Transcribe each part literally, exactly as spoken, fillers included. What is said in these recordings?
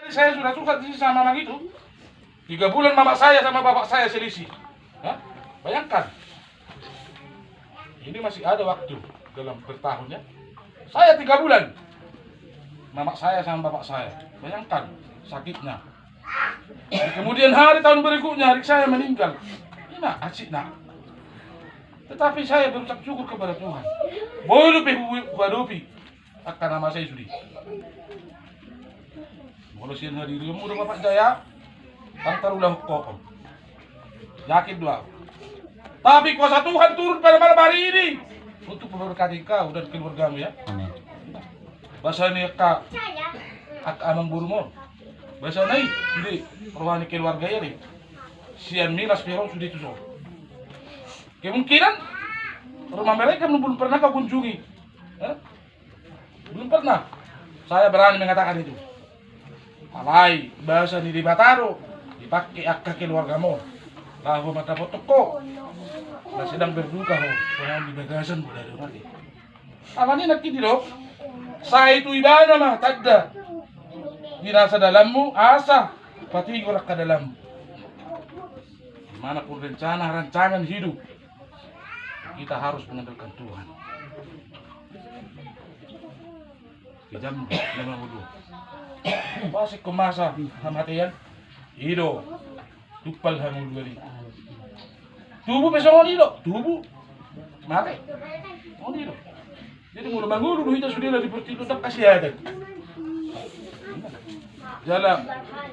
Saya sudah susah di sini sama Mang itu. Tiga bulan mamak saya sama bapak saya selisih. Hah? Bayangkan. Ini masih ada waktu dalam bertahun, ya. Saya tiga bulan. Mamak saya sama bapak saya. Bayangkan sakitnya. Di kemudian hari, tahun berikutnya, adik saya meninggal. Ini, Nak, asikna. Tetapi saya berucap syukur kepada Tuhan. Boi dope hu-, huadopi angka na masa i sude. Molo sian hadirionmu do Bapak Jaya, ndang tarulahon ho. Yakin do au. Tapi kuasa Tuhan turun pada malam hari ini untuk memberkati kau dan keluargamu, ya. Amin. Bahasa ni angka, angka amangborumu on. Bahasa na i, jadi roha ni keluarga i, sian Milas pe ro sude tu son. Kemungkinan rumah mereka belum, belum pernah kau kunjungi. Hah? Belum pernah saya berani mengatakan itu. Alai bahasa ni Debata do dipake angka keluargamu on laho mandapothon ho. Na sedang berduka ho, songon di bagasan muna do mate. Alani nangkin didok, sai tu ibana ma tanda di nasa dalanmu, asa patigor angka dalanmu. Di mana pun rencana, rancangan hidup, kita harus mengandalkan Tuhan. Kejam na mangolu. Pas ingkon masa hamatean, i do tumpal hangoluan i. Tubu pe songon i do, tubu. Mate. Songon i do. Jadi molo mangolu do hita sude na di portibi on, ndang kasihatan. Jala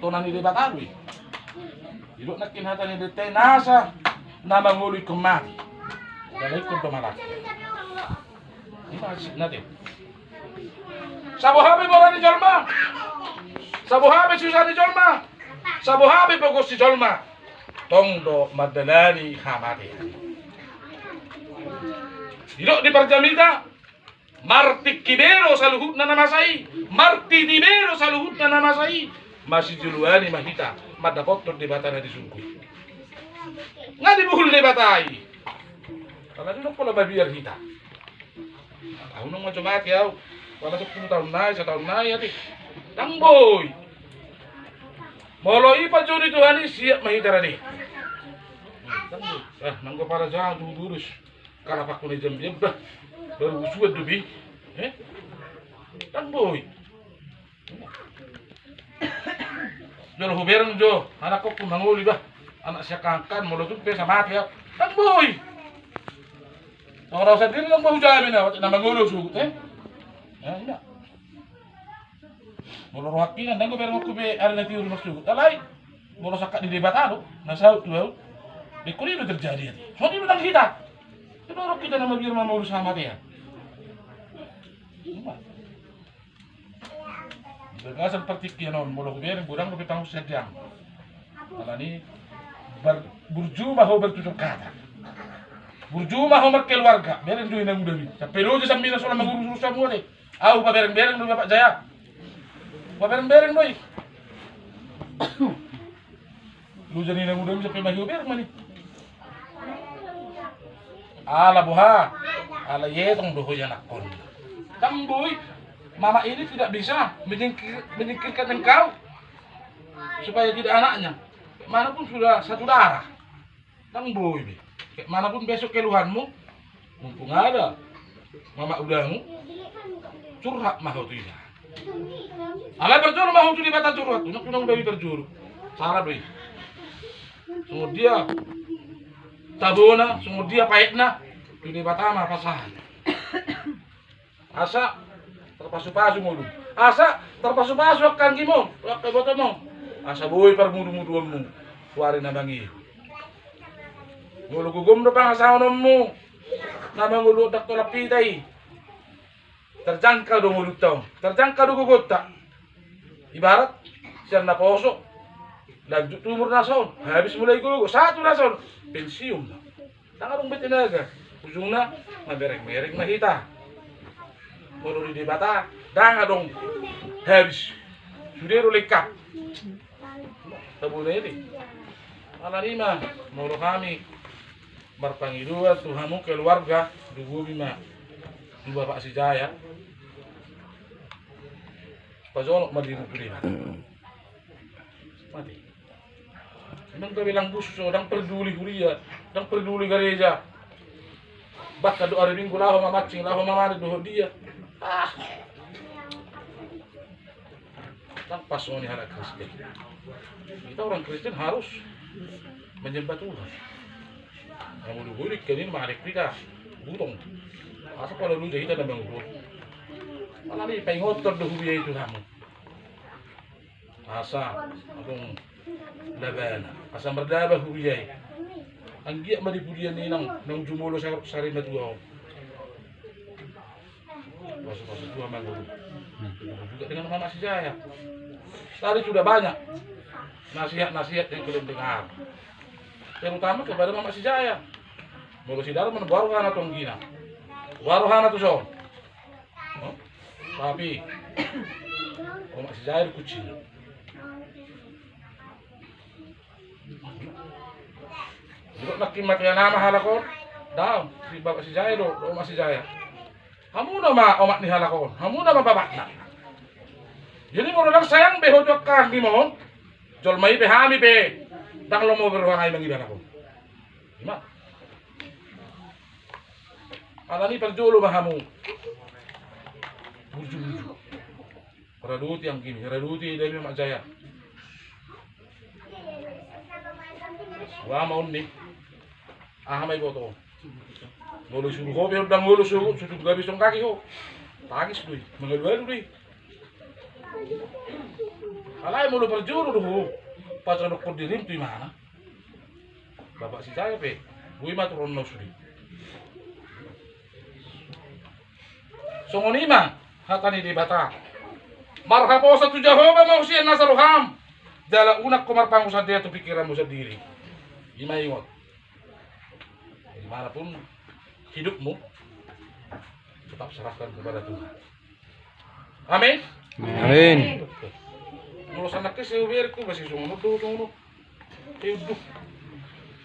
tona ni Debata do i. Didok nangkin hata ni Debata i, nasa na mangolu ingkon mate. Jala ingkon do mate. Ima asikna te. Saboha pe mora ni jolma, saboha pe susa ni jolma, saboha pe pogos ni jolma, tong do mandalani hamatean. Didok di parjamita, martingki be do saluhutna na masa i, martiti be do saluhutna na masa i. Masijoloani ma hita mandapothon Debata na di surgo i. Nga dibuhul Debata i. Alai didok pola mabiar hita. Au nunga jo mate au. Pala sappulu taon nai, sataon nai ate. Ndang boi. Molo i pajo ni Tuhan i, siap ma hita rade. Ndang boi. Ah, nanggo pala jaha tu durus. Kalapangku na i jambi, bah. Baru husuan dope i. Eh? Ndang boi. Jolo hubereng jo anakkonku mangoli, bah. Anak siangkangan, molo tung pe sa mate au. Ndang boi. Songon au sandiri ndang boi hujamin au, na mangoli sogot, eh? Ya, iya. Molo rohangki, ndang huberenghon be ari na tiur marsogot. Alai molo sangkap ni Debata do na saut tu au, ingkon i do terjadi ate. Songon i do nang hita. Didok roha hita na mabiar mamolus hamatean. Ima. Di bagasan partingkian on, molo hubereng, godang dope pangunsian di au. Alani, bar-, burju ma ho bertutur kata. Burju ma ho markeluarga, bereng do inangudami. Sampe loja sian Milas on mangurus urusanmu ate. Au pabereng-bereng do i Bapak Jaya. Pabereng-bereng do i. Loja ni inangudami sampe mahi hubereng ma i. Ala boha? Ala ietong do ho ianakhon. Ndang boi. Mama ini tidak bisa menyingkir-, menyingkirkan engkau supaya tidak anaknya. Mana pun sudah satu darah. Ndang boi be. Kek mana pun besok keluhanmu, mumpung ada mama udamu, curhat ma ho tu ida. Alai parjolo ma ho tu Debata curhat, unang, unang boi parjolo. Sala do i. Songon dia tabona, songon dia paetna, tu Debata ma pasahat. Asa tarpasupasu ngolum. Asa tarpasupasu angka anggimon, angka ibotomon. Asa boi parmudumuduonmu tu ari na mangihut. Molo gogom do pangasahononmu na mangolu, ndang tolap hita i. Tarjangkal do ngolunta on, tarjangkal do gogonta. Ibarat sian naposo, lanjut tu umur na son, habis mulai gogo, satu na son, pensiun ma. Ndang adong be tenaga. Ujungna mamereng-mereng ma hita. Molo di Debata ndang adong habis. Sude do lengkap. Tabona i. Alani ma molo hami marpangidoan tu hamu keluarga, dugomi ma tu Bapak Sijaya. Pajonok ma dirimu tu Debata. Mate. Ndang gabe lang khusus, ndang perduli huria, ndang perduli gareja. Bahkan do ari Minggu laho mamancing, laho mamanen dohot dia. Ah. Ndang pas songon i halak Kristen. Kita orang Kristen harus menyembah Tuhan. Yang udah boleh kan ini mah ada kita butong. Asa kalau lu jadi kita nambah ngurut. Malah nih pengotor do huria itu kamu. Asa adong labana, asa mardaba huria i. Anggiat ma di pudian ni inang naung jumolo sa-, sari matua on. Pasu-pasu Tuhan ma guru. Begitu juga dengan Mamak Sijaya. Tadi sudah banyak nasihat-nasihat yang kalian dengar, terutama kepada Mamak Sijaya. Molo si Darman baru hana tonggina, baru hana tu son. Tapi Mamak Sijaya do kuncina. Didok nangkin mate nama halak on. Daong, si Bapak Sijaya do, do Mamak Sijaya. Hamu nama omak ni halak on, hamu nama bapakna. Jadi molo ndang sayang be ho tu angka anggi ma on, jolma i pe, hami pe ndang lomo be roha nami mangido halak on. Ima. Alani parjolo ma hamu burju-burju. Radoti anggimi, radoti dami Mamak Jaya. Suama on ni. Aha ma iboto on? Molo suru ho pe ndang molo suru, suru gabe songkaki ho. Tangis do i, mangalu-alu do i. Alai molo parjolo do ho pasadokkon dirim tu imana, Bapak Sijaya pe boi ma turon na sude. Songon i ma hata ni Debata. Marhaposan tu Jahowa ma ho sian nasa roham, jala unang ho marpangunsandean tu pingkiranmu sandiri. Ima ingot. Dimanapun hidupmu, tetap serahkan kepada Tuhan. Amin. Amin. Molo sanakki se uberku basi songon on do songon on. Iudu.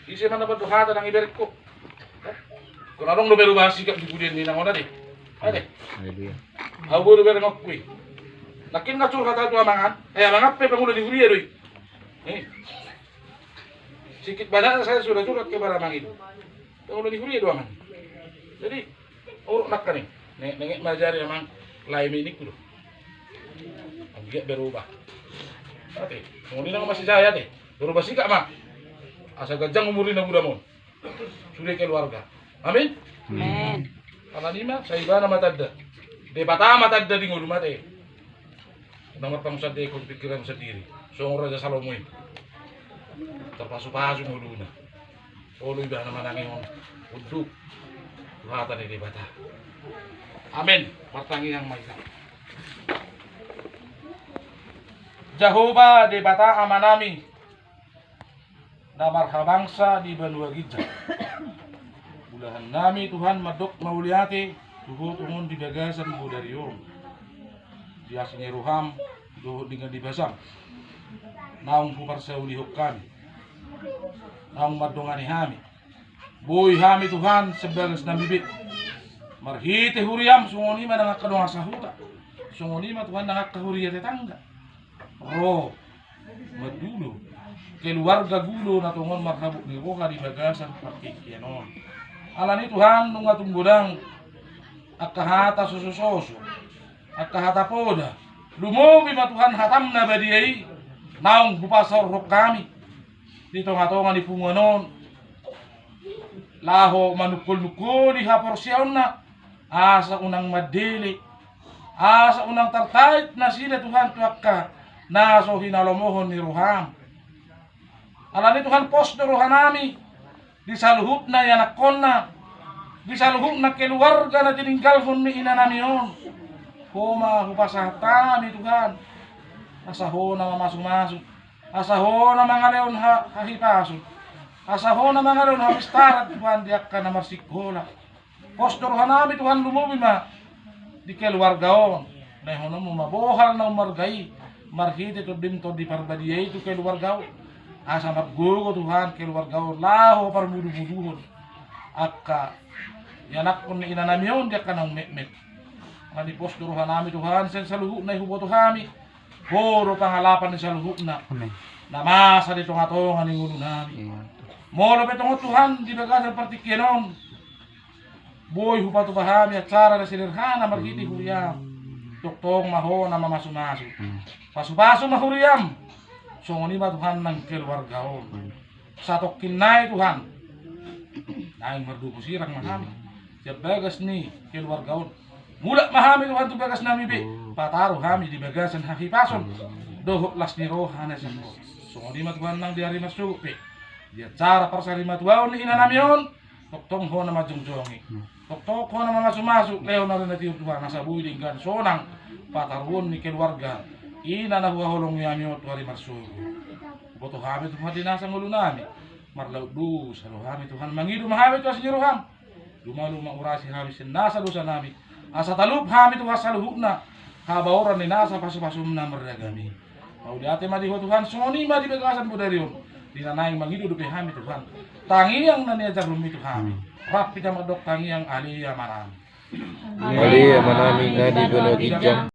Ise mana batu hata nang iberku. Kona dong do beru basi kak di pudian ni nang ona de. Ade. Haleluya. Au boru bereng okkui. Nakin na curhat au tu amangan. Eh, amangan pe pangula di huria do i. Eh. Sikit banyaknya saya sudah curhat kepada amang itu. Pangula di huria do amang. Jadi, uruk nangkaning. Nengek, nengek ma jari amang lae minikku do. Anggiat berubah. Ate, songon i nang Mamak Sijaya ate. Berubah sikak ma. Asa ganjang umur ni na mudam on. Sude keluarga. Amin. Amin. Alani ma, sai ibana ma tanda. Debata ma tanda di ngolum ate. Unang marpangunsandean pingkiranmu sandiri. Songon Raja Salomo i. Tarpasu-pasu ngoluna. Olo ibana manangihon unduk tu hata ni Debata. Amin. Martangiang ma hita. Jahowa Debata Amanami, na marhabangsa di banua ginjang. Ulahannami Tuhan mandok mauliate tu Ho tongon di bagasan bodari on. Di asi ni roham dohot denggan ni basam naung huparsaulihon hami, naung mandongani hami. Boi hami Tuhan sian bagasnami be marhite huriam, songon i ma nang angka dongan sahuta, songon i ma Tuhan nang angka huria tetangga. Ro mandulo keluarga gulo na tongon marhabot ni roha di bagasan partingkian on. Alani Tuhan nunga tung godang angka hata sosososo, angka hata poda. Lumobi ma Tuhan hatam na badia i naung hupasaorhon hami di tongatonga ni punguan on, laho manungkolnungkoli haporseaonna, asa unang mandele, asa unang tartait nasida Tuhan tu angka na so hinalomohon ni roham. Alani Tuhan pos do rohanami di saluhutna ianakkonna, di saluhutna keluarga na tininggalhon ni inanami on. Ho ma hupasahat hami Tuhan, asa Ho na mamasumasu, asa Ho na mangalehon ha-, hahipason, asa Ho na mangalehon hapistaran Tuhan di angka na marsikola. Pos do rohanami Tuhan, lumobi ma di keluarga on. Lehononmu ma bohal na ummarga i marhite Tondim Tondi Parbadia i tu keluarga on, asa margogo Tuhan keluarga on laho parmudumuduhon angka ianakkon ni inanami on di angka naung metmet. Alani pos do rohanami Tuhan sian saluhutna i huboto hami. Ho do pangalapan ni saluhutna. Amin. Na masa di tongatonga ni ngolunami. Iya. Molo pe tongon Tuhan di bagasan partingkian on, boi hupatupa hami acara na sederhana marhite huriam. Tongtong ma Ho na mamasumasu. Hmm. Pasupasu ma huriam. Songon i ma Tuhan nang keluarga on. Hmm. Satongkin nai Tuhan, naeng mardomu sirang ma hami sian bagas ni keluarga on. Mulak ma hami Tuhan tu bagasnami be, pataru hami di bagasan hahipason dohot las ni roha na sangkot. Songon i ma Tuhan nang di ari marsogot pe, di acara parsarimatuaon ni inanami on, tongtong Ho na manjongjongi. Tongtong Ho na mamasumasu, lehon ari na tiur Tuhan, asa boi denggan sonang pataruon ni keluarga ina na huhaholongi hami on tu ari marsogot. Boto hami Tuhan di nasa ngolunami, marlaut dosa do hami Tuhan, mangido ma hami tu asi ni roham. Lumaluma urasi hami sian nasa dosanami, asa talup hami Tuhan saluhutna habaoran ni nasa pasupasum na marragam i. Mauliate ma di Ho Tuhan, songon i ma di bagasan bodari on, di na naeng mangido dope hami Tuhan tangiang na niajarhonmi tu hami. Rap hita mandok tangiang Ale Amanami. Ale Amanami na di banua ginjang.